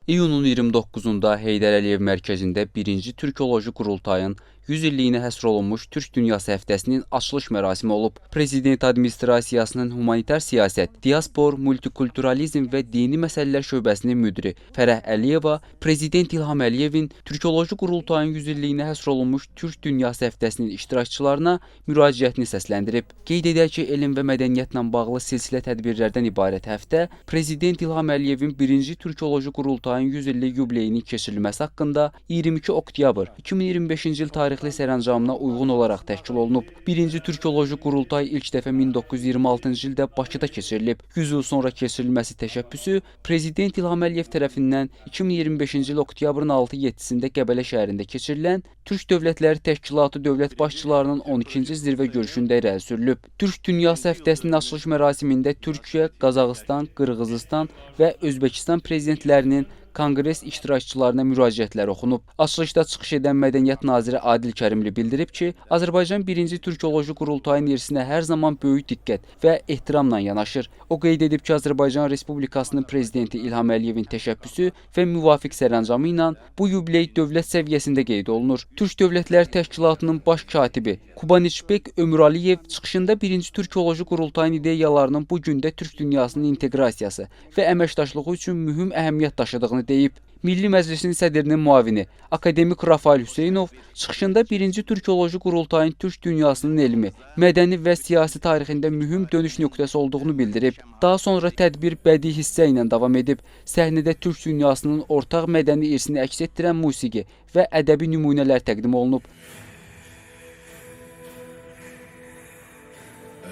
İyunun 29-da Heydər Əliyev Mərkəzində 1-ci Türkoloji Qurultayın 100 illiyinə həsr olunmuş Türk Dünyası həftəsinin açılış mərasimi olub. Prezident Administrasiyasının humanitar siyasət, diaspor, multikulturalizm və dini məsələlər şöbəsinin müdiri Fərəh Əliyeva Prezident İlham Əliyevin Türkoloji Qurultayın 100 illiyinə həsr olunmuş Türk Dünyası həftəsinin iştirakçılarına müraciətini səsləndirib. Qeyd edək ki, elm və mədəniyyətlə bağlı silsilə tədbirlərdən ibarət həftə Prezident İlham Əliyevin 1-ci Türkoloji Qurultayın 100 illik yubileyinin keçirilməsi haqqında 22 oktyabr 2025-ci il tarixli sərəncamına uyğun olaraq təşkil olunub. 1-ci Türkoloji Qurultay ilk dəfə 1926-cı ildə Bakıda keçirilib. 100 il sonra keçirilməsi təşəbbüsü Prezident İlham Əliyev tərəfindən 2025-ci il oktyabrın 6-7-sində Qəbələ şəhərində keçirilən Türk Dövlətləri Təşkilatı dövlət başçılarının 12-ci zirvə görüşündə irəli sürülüb. Türk Dünyası həftəsinin açılış mərasimində Türkiyə, Qazaxıstan, Qırğızıstan və Özbəkistan prezidentlərinin konqres iştirakçılarına müraciətləri oxunub. Açılışda çıxış edən Mədəniyyət naziri Adil Kərimli bildirib ki, Azərbaycan 1-ci Türkoloji Qurultayın irsinə hər zaman böyük diqqət və ehtiramla yanaşır. O qeyd edib ki, Azərbaycan Respublikasının prezidenti İlham Əliyevin təşəbbüsü və müvafiq sərəncamı ilə bu yubiley dövlət səviyyəsində qeyd olunur. Türk Dövlətləri Təşkilatının baş katibi Kubaniçbek Ömürəliyev çıxışında 1-ci Türkoloji Qurultayın ideyalarının bu gündə Türk dünyasının inteqrasiyası və əməkdaşlığı üçün mühüm əhəmiyyət daşıdığını deyib. Milli Məclisin sədrinin müavini akademik Rafael Hüseynov çıxışında 1-ci Türkoloji Qurultayın Türk dünyasının elmi, mədəni və siyasi tarixində mühüm dönüş nöqtəsi olduğunu bildirib. Daha sonra tədbir bədii hissə ilə davam edib. Səhnədə Türk dünyasının ortaq mədəni irsini əks etdirən musiqi və ədəbi nümunələr təqdim olunub.